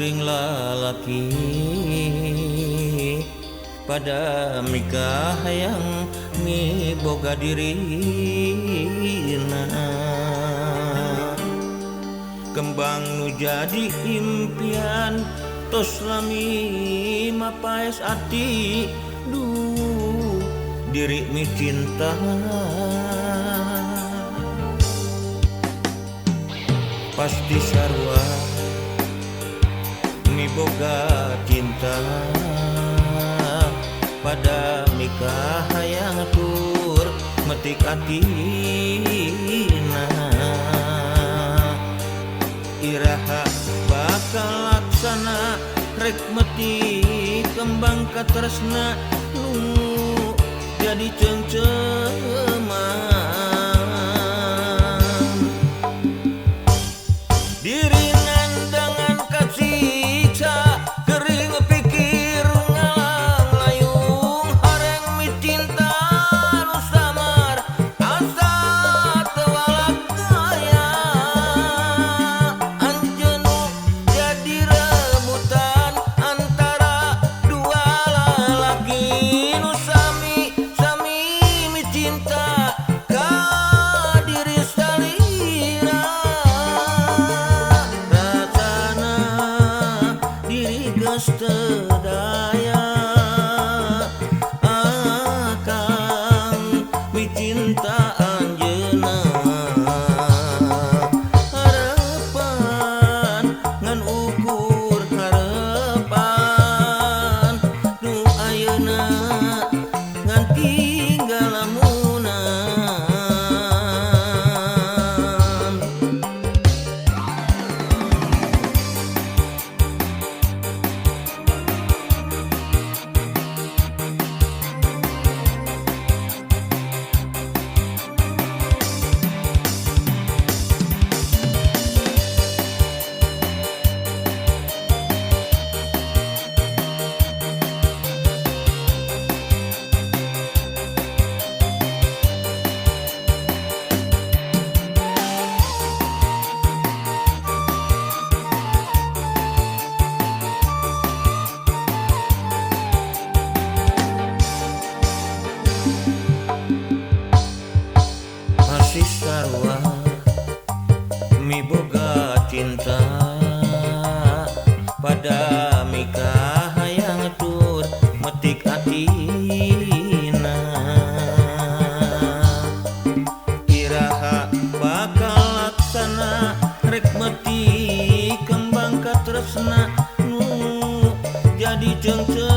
Gering lalaki pada mikah hayang miboga dirina. Kembang nu jadi impian tos lami mapaes ati duh diri mi cinta. Pasti sarua miboga cinta pada mikah hayang tur metik atina. Iraha bakal laksana rek metik kembang katresna nu jadi cengceman. Diri nandangan kasiksa kering pikir ngalang layung hareng mi cinta nu samar asa teu walak gaya. Anjeun jadi rebutan antara dua lalaki nu sami sami mi cinta ka diri salira. Rasana diri geus teu daya akang mi cinta anjeunna. Harepan ngan ukur harepan nu ayeuna ngan tinggal lamunan. Masih sarua miboga cinta pada mikah hayang tur metik atina. Iraha bakal laksana rek metik kembang katresna nu jadi cengceman.